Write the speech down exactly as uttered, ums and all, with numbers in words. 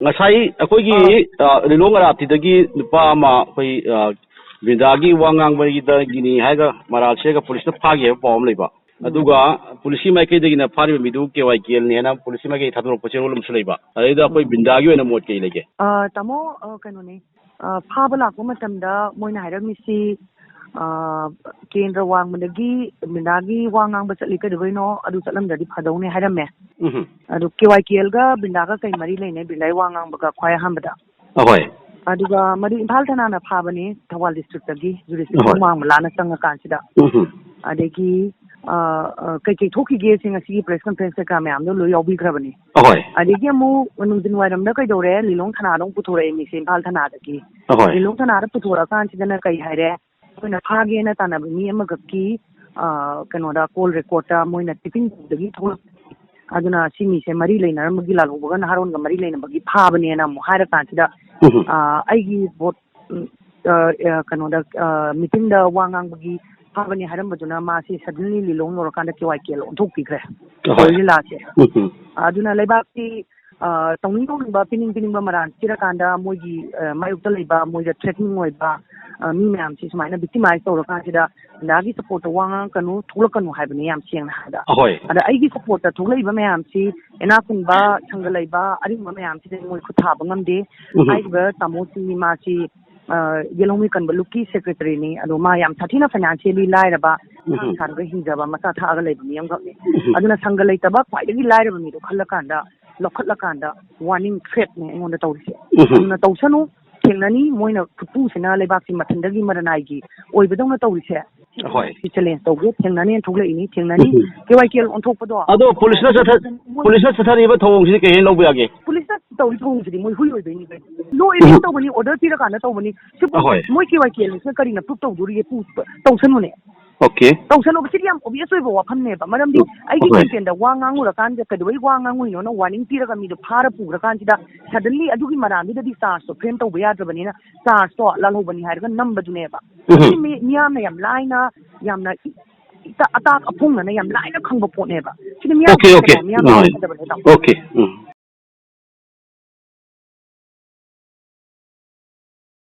ꯉꯁꯥꯏ ꯑꯩꯈꯣꯏꯒꯤ, ꯑ, ꯂꯤꯂꯣꯡ ꯑꯔꯥꯞꯇꯤꯗꯒꯤ ꯅꯨꯄꯥ ꯑꯃ ꯑꯩꯈꯣꯏ, ꯑ, ꯕ꯭ꯔꯤꯟꯗꯥꯒꯤ ꯋꯥ ꯉꯥꯡꯕꯒꯤꯗꯒꯤꯅꯤ ꯍꯥꯏꯔꯒ ꯃꯔꯥꯜ ꯁꯤꯔꯒ ꯄꯨꯂꯤꯁꯇ ꯐꯥꯈꯤ ꯍꯥꯏꯕ ꯄꯥꯎ ꯑꯃ ꯂꯩꯕ꯫ ꯎꯝ꯫ ꯑꯗꯨꯒ ꯄꯨꯂꯤꯁꯀꯤ ꯃꯥꯏꯀꯩꯗꯒꯤꯅ ꯐꯥꯔꯤꯕ ꯃꯤꯗꯨ ꯀꯦ ꯋꯥꯏ ꯀꯦ ꯑꯦꯜꯅꯤ ꯍꯥꯏꯅ ꯄꯨꯂꯤꯁꯀꯤ ꯃꯥꯏꯀꯩ ꯊꯥꯗꯣꯔꯛꯄ ꯆꯦꯔꯣꯜ ꯑꯃꯁꯨ ꯂꯩꯕ꯫ ꯑꯗꯩꯗ ꯑꯩꯈꯣꯏ ꯎꯝ꯫ ꯕ꯭ꯔꯤꯟꯗꯥꯒꯤ ꯑꯣꯏꯅ ꯃꯣꯠ ꯀꯩ ꯂꯩꯒꯦ? ꯑ, ꯇꯥꯃꯣ, ꯑ, ꯀꯩꯅꯣꯅꯦ, ꯑ, ꯐꯥꯕ ꯂꯥꯛꯄ ꯃꯇꯝꯗ ꯃꯣꯏꯅ ꯍꯥꯏꯔꯝꯃꯤꯁꯤ, ꯑ, ꯀꯦꯟꯗ꯭ꯔ ꯋꯥꯡꯃꯗꯒꯤ ꯕ꯭ꯔꯤꯟꯗꯥꯒꯤ ꯋꯥ ꯉꯥꯡꯕ ꯆꯠꯂꯤ, ꯀꯩꯗꯧꯕꯩꯅꯣ? ꯑꯗꯨ ꯆꯠꯂꯝꯗ꯭ꯔꯗꯤ ꯐꯗꯧꯅꯦ ꯍꯥꯏꯔꯝꯃꯦ꯫ ꯎꯝ꯫ ꯑꯗꯨ ꯀꯦ ꯋꯥꯏ ꯀꯦ ꯑꯦꯜꯒ ꯕ꯭ꯔꯤꯟꯗꯥꯒ ꯀꯩ ꯃꯔꯤ ꯂꯩꯅꯩ, ꯕ꯭ꯔꯤꯟꯗꯥꯒꯤ ꯋꯥ ꯉꯥꯡꯕꯒ ꯈ꯭ꯋꯥꯏ ꯑꯍꯥꯟꯕꯗ? ꯑꯍꯣꯏ꯫ ꯑꯗꯨꯒ ꯃꯗꯨ ꯏꯝꯐꯥꯜ ꯊꯅꯥꯅ ꯐꯥꯕꯅꯤ, ꯊꯧꯕꯥꯜ ꯗꯤꯁꯇ꯭ꯔꯤꯛꯇꯒꯤ ꯖꯨꯔꯤꯁꯗꯤꯛꯁꯟ ꯑꯍꯣꯏ꯫ ꯋꯥꯡꯃ ꯂꯥꯟꯅ ꯆꯪꯉꯀꯥꯟꯁꯤꯗ꯫ ꯎꯝ꯫ ꯑꯗꯒꯤ, ꯑ, ꯑ, ꯀꯩꯀꯩ ꯊꯣꯛꯈꯤꯒꯦꯁꯦ ꯉꯁꯤꯒꯤ ꯄ꯭ꯔꯦꯁ ꯀꯟꯐ꯭ꯔꯦꯟꯁ ꯀꯩꯀꯥ ꯃꯌꯥꯝꯗꯣ ꯂꯣꯏ ꯌꯥꯎꯕꯤꯈ꯭ꯔꯕꯅꯤ꯫ ꯑꯍꯣꯏ꯫ ꯑꯗꯒꯤ ꯑꯃꯨꯛ ꯅꯨꯡꯊꯤꯟ ꯋꯥꯏꯔꯝꯗ ꯀꯩꯗꯧꯔꯦ, ꯂꯤꯂꯣꯡ ꯊꯅꯥꯗ ꯑꯃꯨꯛ ꯄꯨꯊꯣꯔꯛꯑꯦ ꯃꯤꯁꯦ ꯏꯝꯐꯥꯜ ꯊꯅꯥꯗꯒꯤ꯫ ꯑꯍꯣꯏ꯫ ꯂꯤꯂꯣꯡ ꯊꯅꯥꯗ ꯄꯨꯊꯣꯔꯛꯑꯀꯥꯟꯁꯤꯗꯅ ꯀꯩ ꯍꯥꯏꯔꯦ, ꯑꯩꯈꯣꯏꯅ ꯐꯥꯒꯦꯅ ꯇꯥꯟꯅꯕ ꯃꯤ ꯑꯃꯈꯛꯀꯤ, ꯑ, ꯀꯩꯅꯣꯗ, ꯀꯣꯜ ꯔꯦꯀꯣꯔꯠꯇ ꯃꯣꯏꯅ ꯇꯤꯐꯤꯟ ꯄꯨꯕꯗꯒꯤ ꯊꯣꯛꯂꯛꯄ, ꯑꯗꯨꯅ ꯁꯤ ꯃꯤꯁꯦ ꯃꯔꯤ ꯂꯩꯅꯔꯝꯕꯒꯤ, ꯂꯥꯜꯍꯧꯕꯒ ꯅꯍꯥꯔꯣꯟꯒ ꯃꯔꯤ ꯂꯩꯅꯕꯒꯤ ꯐꯥꯕꯅꯦꯅ ꯑꯃꯨꯛ ꯍꯥꯏꯔꯀꯥꯟꯁꯤꯗ, ꯎꯝ꯫ ꯑ, ꯑꯩꯒꯤ ꯚꯣꯠ, ꯎꯝ, ꯑ, ꯑ, ꯀꯩꯅꯣꯗ, ꯑ, ꯃꯤꯇꯤꯡꯗ ꯋꯥ ꯉꯥꯡꯕꯒꯤ ꯐꯥꯕꯅꯦ ꯍꯥꯏꯔꯝꯕꯗꯨꯅ ꯃꯥꯁꯤ ꯁꯗꯟꯂꯤ ꯂꯤꯂꯣꯡ ꯌꯧꯔꯀꯥꯟꯗ ꯀꯦ ꯋꯥꯏ ꯀꯦ ꯑꯣꯟꯊꯣꯛꯄꯤꯈ꯭ꯔꯦ꯫ ꯑꯍꯣꯏ꯫ ꯂꯤꯂꯥꯁꯦ꯫ ꯎꯝ꯫ ꯑꯗꯨꯅ ꯂꯩꯕꯥꯛꯀꯤ, ꯑ, ꯇꯧꯅꯤꯡ ꯇꯧꯅꯤꯡꯕ, ꯄꯤꯅꯤꯡ ꯄꯤꯅꯤꯡꯕ ꯃꯔꯥꯟ ꯄꯤꯔꯀꯥꯟꯗ ꯃꯣꯏꯒꯤ, ꯑ, ꯃꯥꯌꯣꯛꯇ ꯂꯩꯕ, ꯃꯣꯏꯗ ꯊ꯭ꯔꯦꯇꯅꯤꯡ ꯑꯣꯏꯕ, ꯑ, ꯃꯤ ꯃꯌꯥꯝꯁꯤ ꯁꯨꯃꯥꯏꯅ ꯚꯤꯛꯇꯤꯃꯥꯏꯖ ꯇꯧꯔꯀꯥꯟꯁꯤꯗ ꯏꯟꯗꯤꯌꯥꯒꯤ ꯁꯞꯄꯣꯔꯠꯇ ꯋꯥ ꯉꯥꯡꯉꯛꯀꯅꯨ, ꯊꯣꯛꯂꯛꯀꯅꯨ ꯍꯥꯏꯕꯅꯤ ꯌꯥꯝ ꯁꯦꯡꯅ ꯍꯥꯏꯕꯗ꯫ ꯑꯍꯣꯏ꯫ ꯑꯗ ꯑꯩꯒꯤ ꯁꯞꯄꯣꯔꯠꯇ ꯊꯣꯛꯂꯛꯏꯕ ꯃꯌꯥꯝꯁꯤ ꯏꯅꯥꯛ ꯈꯨꯟꯕ, ꯁꯪꯒ ꯂꯩꯕ, ꯑꯔꯤꯡꯕ ꯃꯌꯥꯝꯁꯤꯗ ꯃꯣꯏ ꯈꯨꯠ ꯊꯥꯕ ꯉꯝꯗꯦ꯫ ꯎꯝ꯫ ꯍꯥꯏꯔꯤꯕ ꯇꯥꯃꯣꯁꯤ ꯃꯥꯁꯤ, ꯑ, ꯌꯦꯜꯍꯧꯃꯤ ꯀꯟꯕ ꯂꯨꯞꯀꯤ ꯁꯦꯀ꯭ꯔꯦꯇꯔꯤꯅꯤ꯫ ꯑꯗꯣ ꯃꯥ ꯌꯥꯝ ꯁꯥꯊꯤꯅ ꯐꯥꯏꯅꯥꯟꯁꯤꯌꯦꯜꯂꯤ ꯂꯥꯏꯔꯕ, ꯎꯝ꯫ ꯁꯥ ꯁꯥꯔꯒ ꯍꯤꯡꯖꯕ, ꯃꯆꯥ ꯊꯥꯛꯑꯒ ꯂꯩꯕ ꯃꯤ ꯑꯃꯈꯛꯅꯤ꯫ ꯎꯝ꯫ ꯑꯗꯨꯅ ꯁꯪꯒ ꯂꯩꯇꯕ ꯈ꯭ꯋꯥꯏꯗꯒꯤ ꯂꯥꯏꯔꯕ ꯃꯤꯗꯣ ꯈꯜꯂꯀꯥꯟꯗ ꯂꯧꯈꯠꯂꯀꯥꯟꯗ ꯋꯥꯔꯅꯤꯡ ꯊ꯭ꯔꯦꯠꯅꯦ ꯑꯩꯉꯣꯟꯗ ꯇꯧꯔꯤꯁꯦ꯫ ꯎꯝ꯫ ꯑꯗꯨꯅ ꯇꯧꯁꯅꯨ, ꯊꯦꯡꯅꯅꯤ꯫ ꯃꯣꯏꯅ ꯈꯨꯠꯄꯨꯁꯤꯅ ꯂꯩꯕꯥꯛꯁꯤ ꯃꯊꯟꯗꯒꯤ ꯃꯔꯅꯥꯏꯒꯤ ꯑꯣꯏꯕꯗꯧꯅ ꯇꯧꯔꯤꯁꯦ꯫ ꯍꯣꯏ꯫ ꯁꯤ ꯆꯦꯂꯦꯟꯖ ꯇꯧꯒꯦ, ꯊꯦꯡꯅꯅꯦꯅ ꯊꯣꯛꯂꯛꯏꯅꯤ, ꯊꯦꯡꯅꯅꯤ꯫ ꯎꯝ꯫ ꯀꯦ ꯋꯥꯏ ꯀꯦ ꯑꯦꯜ ꯑꯣꯟꯊꯣꯛꯄꯗꯣ꯫ ꯑꯗꯣ ꯄꯨꯂꯤꯁꯅ ꯆꯠꯊ-, ꯃꯣꯏ ꯄꯨꯂꯤꯁꯅ ꯆꯠꯊꯔꯤꯕ ꯊꯧꯑꯣꯡꯁꯤꯗꯤ ꯀꯩ ꯍꯥꯏꯅ ꯂꯧꯕ ꯌꯥꯒꯦ? ꯄꯨꯂꯤꯁꯅ ꯇꯧꯔꯤ ꯊꯧꯑꯣꯡꯁꯤꯗꯤ ꯃꯣꯏ ꯍꯨꯏ ꯑꯣꯏꯕꯩꯅꯤ ꯀꯩꯅꯣ꯫ ꯂꯣ ꯏꯂꯤꯒꯦꯜ ꯎꯝ꯫ ꯇꯧꯕꯅꯤ, ꯑꯣꯔꯗꯔ ꯄꯤꯔꯀꯥꯟꯗ ꯇꯧꯕꯅꯤ꯫ ꯁꯤꯕꯨ ꯑꯍꯣꯏ꯫ ꯃꯣꯏ ꯀꯦ ꯋꯥꯏ ꯀꯦ ꯑꯦꯜꯁꯤꯅ ꯀꯔꯤꯅ ꯄ꯭ꯔꯨꯐ ꯇꯧꯗꯣꯔꯤꯒꯦ? ꯄꯨ-, ꯇꯧꯁꯅꯨꯅꯦ꯫ ꯑꯣꯀꯦ꯫ ꯇꯧꯁꯅꯨꯕ, ꯁꯤꯗꯤ ꯌꯥꯝ ꯑꯣꯕꯤꯌꯁ ꯑꯣꯏꯕ ꯋꯥꯐꯝꯅꯦꯕ꯫ ꯃꯔꯝꯗꯤ ꯎꯝ, ꯑꯩꯒꯤ ꯍꯣꯏ꯫ ꯀꯦꯝꯄꯦꯟꯗ ꯋꯥ ꯉꯥꯡꯉꯨꯔꯀꯥꯟꯗ ꯀꯩꯗꯧꯕꯩ ꯋꯥ ꯉꯥꯡꯉꯨꯏꯅꯣꯅ ꯋꯥꯔꯅꯤꯡ ꯄꯤꯔꯒ ꯃꯤꯗꯣ ꯐꯥꯔ ꯄꯨꯈ꯭ꯔꯀꯥꯟꯁꯤꯗ ꯁꯗꯟꯂꯤ ꯑꯗꯨꯒꯤ ꯃꯔꯥꯟꯗꯨꯗꯗꯤ ꯆꯥꯔꯖꯇꯣ ꯐ꯭ꯔꯦꯝ ꯇꯧꯕ ꯌꯥꯗ꯭ꯔꯕꯅꯤꯅ ꯆꯥꯔꯖꯇꯣ ꯂꯥꯜꯍꯧꯕꯅꯤ ꯍꯥꯏꯔꯒ ꯅꯝꯕꯗꯨꯅꯦꯕ꯫ ꯎꯝ꯫ ꯑꯗꯨꯗꯤ ꯃꯤ-, ꯃꯤꯌꯥꯝꯅ ꯌꯥꯝ ꯂꯥꯏꯅ, ꯌꯥꯝꯅ ꯏ-, ꯏꯇ-, ꯑꯇꯥꯛ ꯑꯐꯣꯡꯅꯅ ꯌꯥꯝ ꯂꯥꯏꯅ ꯈꯪꯕ ꯄꯣꯠꯅꯦꯕ꯫ ꯁꯤꯗꯤ ꯃꯤꯌꯥꯝ ꯑꯣꯀꯦ, ꯑꯣꯀꯦ꯫ ꯀꯩꯅꯣ, ꯃꯤꯌꯥꯝ ꯍꯣꯏ꯫ ꯈꯪꯒꯗꯕꯅꯦ, ꯇꯥꯃꯣ꯫ ꯑꯣꯀꯦ꯫ ꯎꯝ꯫